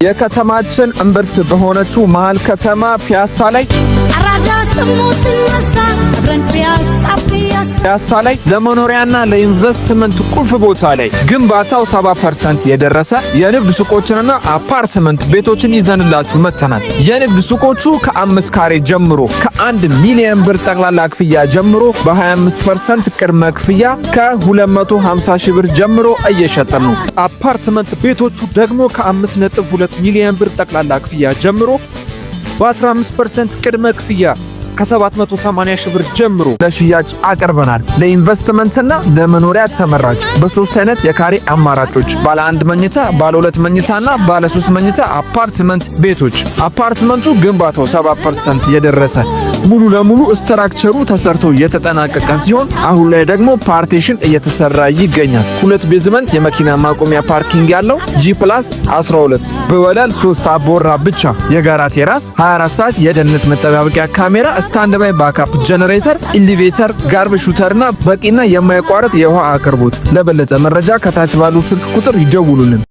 የከተማችን እምብርት በሆነችው መሃል ከተማ ፒያሳ ላይ አራዳ ስሙ ሲነሳ አብረን ፒያሳ ፒያሳ። ፒያሳ ላይ ለመኖሪያና ለኢንቨስትመንት ቁልፍ ቦታ ላይ ግንባታው 70% የደረሰ የንግድ ሱቆችንና አፓርትመንት ቤቶችን ይዘንላችሁ መጥተናል። የንግድ ሱቆቹ ከ5 ካሬ ጀምሮ ከ1 ሚሊዮን ብር ጠቅላላ ክፍያ ጀምሮ በ25% ቅድመ ክፍያ ከ250 ሺህ ብር ጀምሮ እየሸጥን ነው። አፓርትመንት ቤቶቹ ደግሞ ከ5.2 ሚሊዮን ብር ጠቅላላ ክፍያ ጀምሮ በ15% ቅድመ ክፍያ ከ780 ሺህ ብር ጀምሮ ለሽያጭ አቅርበናል። ለኢንቨስትመንትና ለመኖሪያ ተመራጭ በሶስት አይነት የካሬ አማራጮች ባለ አንድ መኝታ፣ ባለ ሁለት መኝታና ባለ ሶስት መኝታ አፓርትመንት ቤቶች። አፓርትመንቱ ግንባታው 70% የደረሰ፣ ሙሉ ለሙሉ structure ኡ ተሰርቶ የተጠናቀቀ ሲሆን አሁን ላይ ደግሞ partition እየተሰራ ይገኛል። ሁለት basement የመኪና ማቆሚያ parking ያለው G+12 በወለል 3 አቦራ ብቻ፣ የጋራ terrace፣ 24 ሰዓት የደህንነት መጠባበቂያ ካሜራ፣ standby backup generator፣ elevator፣ garbage shooter ና በቂና የማይቋረጥ የውሃ አቅርቦት። ለበለጠ መረጃ ከታች ባሉ ስልክ ቁጥር ይደውሉልን።